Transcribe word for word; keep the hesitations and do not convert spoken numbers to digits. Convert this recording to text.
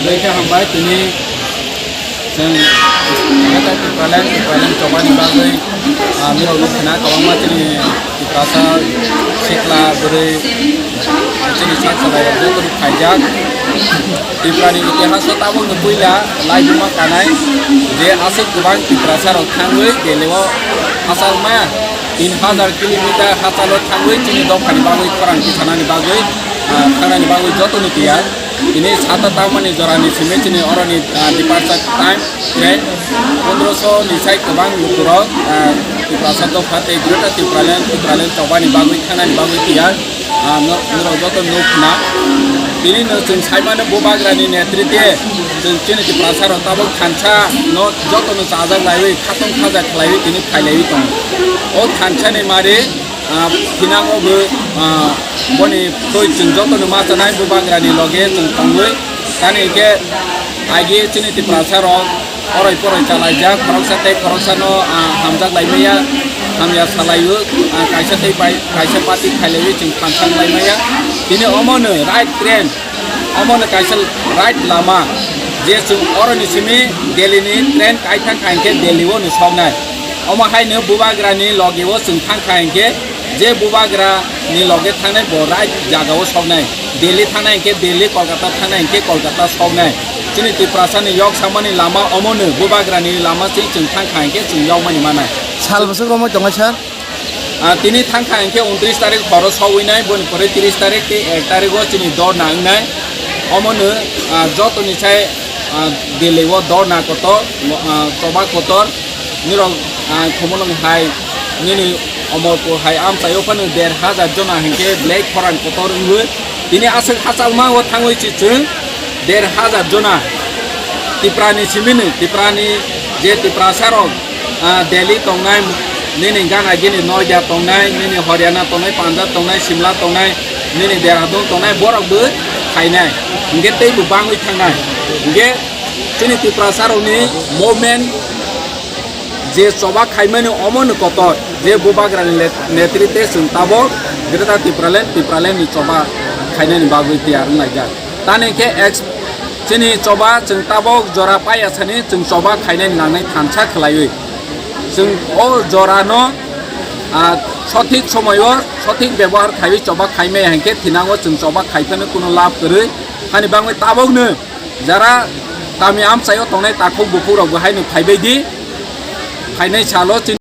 Khe hambai tini chwng Greater Tipraland, Tipraland chobani bagwi, ah, norok nukha na kwbangma chini Tiprasa sikla bwrwi chini sak salai rok joto rok khaijak. Tiprani itihas o tabukni puila laibuma kanai je aswk kwbang Tiprasa rok thangwi Delhi o hachal maya tin hajar kilometer hachalo thangwi chini dophani bagwi khorang tisanani bagwi, ah, thangnani bagwi jotoni tiyar. Tini sata tangmani jorani simi chini oroni, ah, departure time train pondroso ni sai kwbang lukurok, ah, Tiprasa dopha tei Greater Tipraland, Tipraland chobani bagwi thangnani bagwi tiyar. Ah, no-, norok joto nukna. Tini no chwng saimano Bubagrani netrite chwng chini Tiprasa rok tabuk thansa no joto no chajak laiwi khatong khajak khlaiwi tini phailaiwi tongo. O thansani mari, ah, thinango bo, ah, boni twi chwng joto no ma chanai Bubagrani loge chwng tongwi. Tani hwnkhe agi chini Tiprasa rok oroi poroi chalaijak, khoroksa tei khoroksano, ah, hamjak laimaya, hamya salaio, ah, kaisa tei bai-, kaisa party khailaiwi chwng phanchang laimaya. Tini omono right train, omono kaisa right lama, je chwng oroni simi Delhi ni train kaithang kha hinkhe Delhi o no soknai. Omo haino Bubagrani loge o chwng thang kha hinkhe je Bubagra ni loge thangnai bo right jaga o soknai. Delhi thangnai hinkhe Delhi, Kolkata thangnai hinkhe Kolkata soknai. Chini Tiprasa ni yok samani lama omono, Bubagra ni lama se chwng thang kha hinkhe chwng yokmani manai. Sal bwswk romwi tongo sir? Ah, tini thang kha hinkhe untris tarik horo sogwi nai, boni pore tris tarik tei ek tarik o chini dorna wngnai. Omono, ah, jotoni sai, ah, Delhi o dorna kotor, ah, choba kotor. Nirok, ah, Khumulwng hai, nini Omorpur hai amchaio phano der hajar jona hinkhe belai khorang kotor wngwi. Tini aswk hachalma o thangwi si chwng der hajar jona Tiprani simino, Tiprani je Tiprasa rok, ah, Delhi tongnai, nini gana gini Noida tongnai, nini Haryana tongnai, Punjab tongnai, Simla tongnai, nini Dehradun tongnai, borok bo phainai. Hinkhe tei bo bangwi thangnai. Hinkhe chini Tiprasa rokni movement je choba khaimani omono kotor, je Bubagrani let-, netrite chwng tabok Greater Tipraland, Tipralandni choba khainani bagwi tiyar wnglaijak. Tani khe ex-, chini choba chwng tabok jora paiya sani chwng choba khainani nangnai thansa khlaiwi. Chwng o jorano, ah, sothik somoio sothik bebohar khaiwi choba khaimaya hinkhe thinango chwng choba khaiphano kuno lab kwrwi. Hani bagwi tabokno jara kami amchaio tongnai takhuk bukhukrokbo haino phaibai di, phainai salo chini